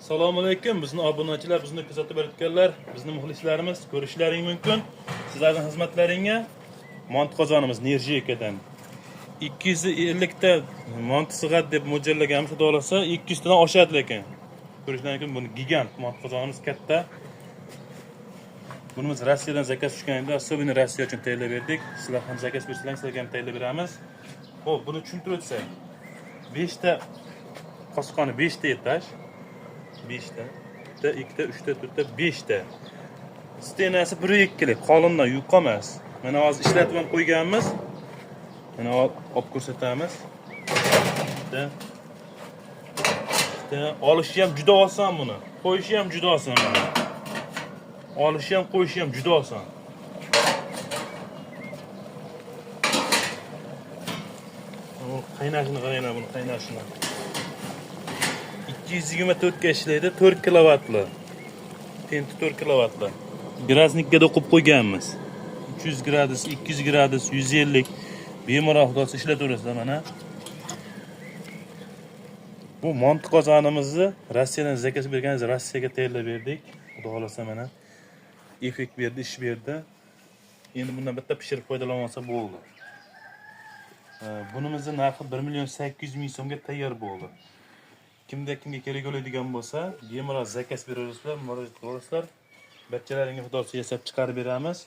Assalomu alaykum bizni obunachilar, bizni kuzatib borayotganlar, bizni muxlislarimiz, ko'rishlaring mumkin. Sizlarning xizmatlaringga mont qozonimiz Nerjiykadan 250 ta mont sig'adi deb mo'ljallaganmiz, xudo xohlasa 200 tadan oshadi lekin. Ko'rishlaring mumkin, buni gigant mont qozonimiz katta. Bunimiz Rossiyadan zakaz tushgan edi, особенно Rossiya uchun tayyorlab berdik. Sizlar ham zakaz bersalaring, sizlarga ham tayyorlab beramiz. Xo'p, buni tushuntirib o'tsak. 5 ta qosqoni 5 ta etaj. 5 ta, bitta, ikkita, uchta, to'rtta, 5 ta. Stenasi 1.2lik, qolindan yuqa emas. Mana hozir ishlatib ham qo'yganmiz. Mana olib ko'rsatamiz. Bitta. Bitta. Olishi ham juda oson buni. Qo'yishi ham juda oson buni. Olishi ham, qo'yishi ham juda oson. Bu qaynashini qaranglar, buni qaynashini. 224 ga ishlaydi, 4 kilovatli. Tenti 4 kilovatli. Gradusnikka qo'yib qo'yganmiz. 300 gradus, 200 gradus, 150 bemalol xudo xohlasa ishlataverasizlar mana. Bu mont qozonimizni Rossiyadan zakaz berganimiz, Rossiyaga tayyorlab berdik. Xudo xohlasa mana effekt berdi, ish berdi. Endi bundan bitta pishirib foydalanib olsa bo'ldi. Bunimizni narxi 1 million 800 ming so'mga tayyor bo'ldi. Kimda kimga kerak bo'ladigan bo'lsa, bemalol zakaz beraverasizlar, murojaat qilaverasizlar. Barchalaringga xudo xohlasa yasab chiqarib beramiz.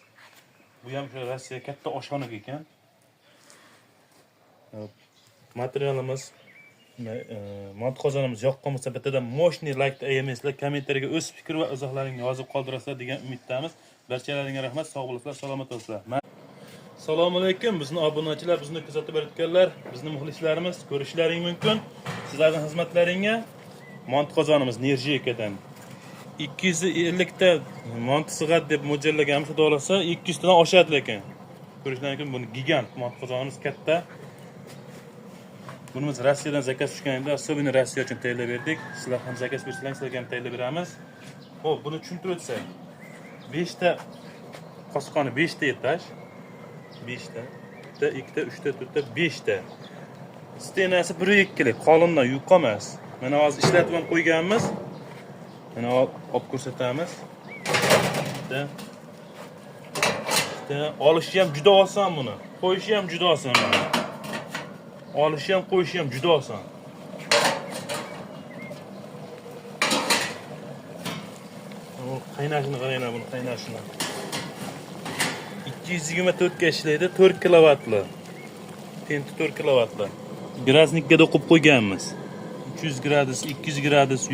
Bu ham o'sha Rossiya katta oshxona ekan. Materialimiz mont qozonimiz yoqqan bo'lsa, bittadan мощный layk ayamaysizlar, kommentariyaga o'z fikr va izohlaringni yozib qoldirasizlar degan umiddamiz. Barchalaringga rahmat, sog' bo'lasizlar, salomat bo'lasizlar. Assalomu alaykum bizni obunachilar, bizni kuzatib borayotganlar, bizni muxlislarimiz, ko'rishlaring mumkin. Sizlarning xizmatlaringga mont qozonimiz Nerjiykadan 250 ta mont sig'adi deb mo'ljallaganmiz, xudo xohlasa 200 tadan oshadi lekin. Ko'rishlaring mumkin, buni gigant mont qozonimiz katta. Bunimiz Rossiyadan zakaz tushgan edi, особенно Rossiya uchun tayyorlab berdik. Sizlar ham zakaz bersalaring, sizlarga ham tayyorlab beramiz. Xo'p, buni tushuntirib o'tsak. 5 ta qosqoni 5 ta etaj. 5 ta, bitta, ikkita, uchta, to'rtta, 5 ta. Stenasi 1.2lik, qolindan yuqa emas. Mana hozir ishlatib ham qo'yganmiz. Mana olib ko'rsatamiz. Bitta. Bitta. Olishi ham juda oson buni. Qo'yishi ham juda oson buni. Olishi ham, qo'yishi ham juda oson. Bu qaynashini qaranglar, buni qaynashini. 224 ga ishlaydi, 4 kilovatli. Tenti 4 kilovatli. Gradusnikka qo'yib qo'yganmiz. 300 gradus, 200 gradus,